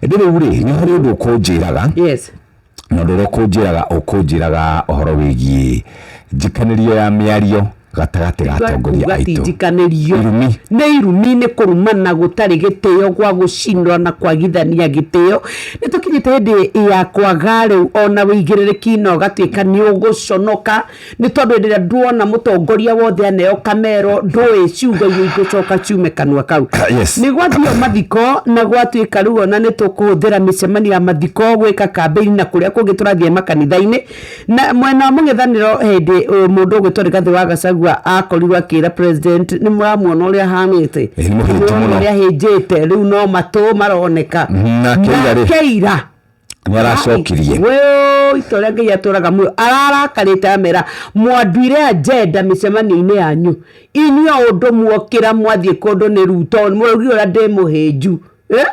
Ĩndĩ rĩu rĩ, nĩ harĩ ũndũ ũkũnjĩraga. Na ũndũ ũrĩa ũkũnjĩraga ũhoro wĩgiĩ njikanĩrio ya mĩario gatagatĩ ga atongoria Kuga ti aitũ. Njikanĩrio. Irumi. Nĩ irumi, nĩ kũrumana gũtarĩ gĩtĩo, gwa gũcinwo na kwagithania gĩtĩo. Nĩ tũkinyĩte hĩndĩ ya kwaga rĩu ona wĩigĩrĩrĩki, na ũgatuĩka nĩ ũgũconoka, nĩ tondũ hĩndĩ ĩrĩa nduona mũtongoria wothe aneo kamero, ndũĩ ciugo iria igũcoka ciume kanua kau. Nĩ gwathio mathiko na gwatuĩka rĩu ona nĩ tũkũhũthĩra mĩcemanio ya mathiko gwĩka kambĩini na kũrĩa kũngĩ tũrathiĩ makanitha-inĩ. Na mwena wa mũng'ethanĩro, hĩndĩ mũndũ ũgwĩtwo Rigathĩ wa Gachagua akorirwo akĩra president, nĩ mũramuona ũrĩa ahanĩte? Ĩ, nĩ mũhĩnju Nĩmũrona mũno. ũrĩa ahĩnjĩte? Rĩu no matũ maroneka. Na akĩira rĩ? Akĩira. Nĩ aracokirie. Wĩi, ta ũrĩa Ngai atũraga muoyo, ararakarĩte, amera mwanduire agenda mĩcemanio-inĩ yanyu. Inyuĩ o ũndũ muokĩra mwathiĩ kũndũ nĩ Ruto, mũraugire ũrĩa ndĩ mũhĩnju. Eh?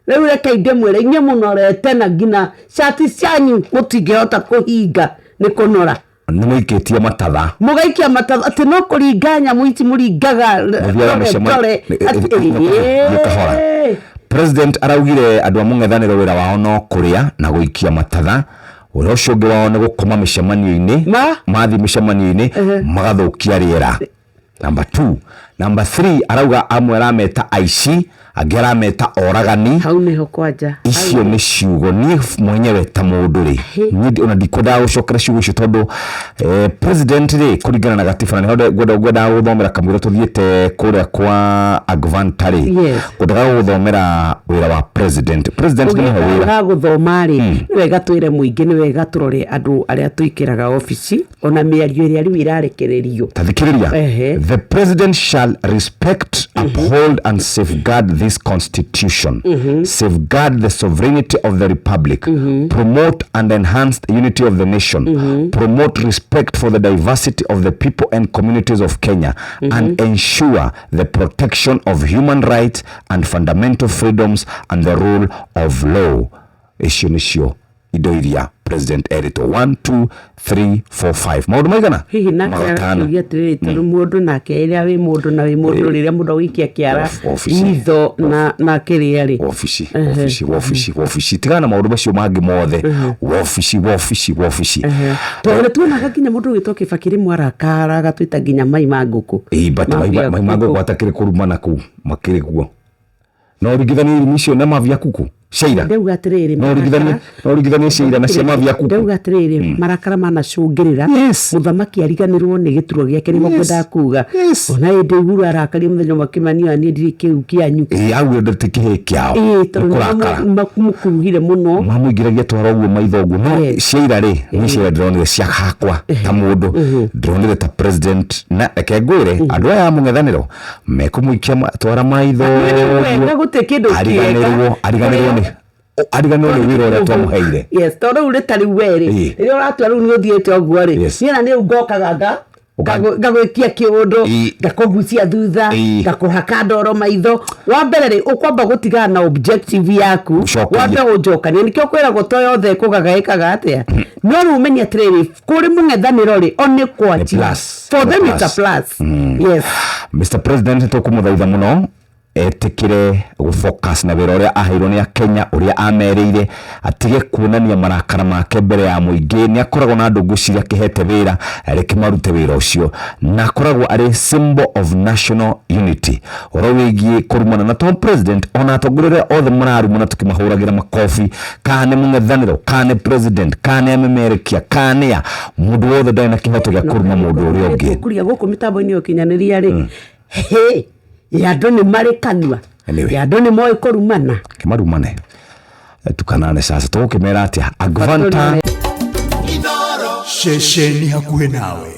Rĩu rekei ndĩmwĩre, inyuĩ mũnorete na nginya cati cianyu mũtingĩhota kũhinga nĩ kũnora. Nĩ mũikĩtie matatha. Mũgaikia matatha atĩ no kũringa nyamũ ici mũringaga. Mũthiaga tore tore Thiĩ kahora. President araugire andũ a mũng'ethanĩro wĩra wao no kũrĩa na gũikia matatha, wĩra ũcio ũngĩ wao nĩ gũkoma mĩcemanio-inĩ. Ma? Mathiĩ mĩcemanio-inĩ magathũkia rĩera. Number two. Number three, arauga amwe arameta aici, angĩ arameta oragani. Hau nĩho kwanja. Icio nĩ ciugo niĩ mwenyewe ta mũndũ rĩ, niĩ ona ndikwendaga gũcokera ciugo icio, tondũ president rĩ, kũringana na gatiba, na nĩho ngwendaga gũthomera kamũira tũthiĩte kũrĩa kwa Agvanta rĩ. Ngwendaga gũgũthomera wĩra wa president. President nĩ mũhe wĩra. Ũgĩka gũthoma rĩ, nĩ wega twĩre mũingĩ, nĩ wega tũrore andũ arĩa twĩkĩraga obici, ona mĩario ĩrĩa rĩu ĩrarekererio. Ta thikĩrĩria. The president shall respect, uphold and safeguard this constitution, safeguard the sovereignty of the republic, promote and enhance the unity of the nation, promote respect for the diversity of the people and communities of Kenya, and ensure the protection of human rights and fundamental freedoms and the rule of law. Icio nĩcio indo iria president erĩtwo. 1 2 3 4 5, maũndũ maigana? Hihi nake Matano. akiugia atĩrĩrĩ, tondũ mũndũ nake rĩrĩa wĩ mũndũ na wĩ mũndũ, rĩrĩa mũndũ agũikia kĩara Obici. itho na kĩrĩa rĩ. Wobici, wobici, wobici, wobici, tigana na maũndũ macio mangĩ mothe. Wobici, wobici, wobici. Tondũ nĩ tuonaga nginya mũndũ ũgĩtwo Kĩbakĩ rĩmwe arakara agatwĩta nginya mai ma ngũkũ. Ĩĩ, but mai Mafia mai ma ngũkũ. ngũkũ atakĩrĩ kũrumana kũu makĩrĩ kuo. No ũringithanie irumi icio na mavia kuku ciaira? Ndauga atĩrĩrĩ, No ũringithanie ciaira na cia mavia kuku? Ndauga atĩrĩrĩ, marakara manacũngĩrĩra mũthamaki ariganĩrwo nĩ gĩturwa gĩake, nĩguo ngwendaga kuga. Ona hĩndĩ Uhuru arakaria mũthenya ũmwe akĩmania, niĩ ndirĩ kĩu kĩanyu. Ĩĩ, augire ndĩrĩ kĩhĩ kĩao. Ĩĩ, tondũ nĩ kũrakara. Nĩmamũkuruhire mũno. Mamũingĩragia twara ũguo maitho ũguo. No ciaira rĩ, niĩ ciaira ndĩronire cia hakwa ta mũndũ, ndĩronire ta president, na reke ngwĩre, andũ aya a mũng'ethanĩro mekũmũikia twara maitho. Wega, gũtirĩ kĩndũ kĩega. Ariganĩrwo nĩ wĩra ũrĩa twamũheire. Yes, tondũ rĩu rĩ ta rĩu we rĩ, rĩrĩa ũratua rĩu nĩ ũthiĩte ũguo rĩ, niĩ na nĩ ngokaga ngagwĩkia kĩũndũ, ngakũgucia thutha, ngakũhaka ndoro maitho. Wa mbere rĩ, ũkwamba gũtigana na objective yaku. Ũcokerie. Wambe ũnjokanie. Nĩkĩo kwĩragwo to yothe ĩkũgaga ĩkaga atĩa. No rĩu ũmenye atĩrĩrĩ, kũrĩ mũng'ethanĩro rĩ, o nĩ kwanjia. Plus. For Nĩ them it's a plus. plus. Yes. Mr President, nĩ tũkũmũthaitha mũno etĩkĩre gũfocus na wĩra ũrĩa aheirwo nĩ Akenya, ũrĩa amerĩire, atige kuonania marakara make mbere ya mũingĩ. Nĩ akoragwo na andũ ngwĩciria akĩhete wĩra, reke marute wĩra ũcio, na akoragwo arĩ symbol of national unity. Ũhoro wĩgiĩ kũrumana na to president, ona atongoria arĩa othe mararumana tũkĩmahũragĩra makobi, kana nĩ mũng'ethanĩro, kana nĩ president, kana nĩ amemerekia, kana nĩ a mũndũ wothe, ndarĩ na kĩhoto gĩa kũruma mũndũ ũrĩa ũngĩ. Tũkũria gũkũ mĩtambo-inĩ ya ũkinyanĩria rĩ, hĩ, ĩ andũ nĩ marĩ kanua? Anyway. Ĩ andũ nĩ moĩ kũrumana? Kĩmarumane tukanane. Sasa tũgũkĩmera atĩa, Agvanta? Ceceni hakuhĩ nawe.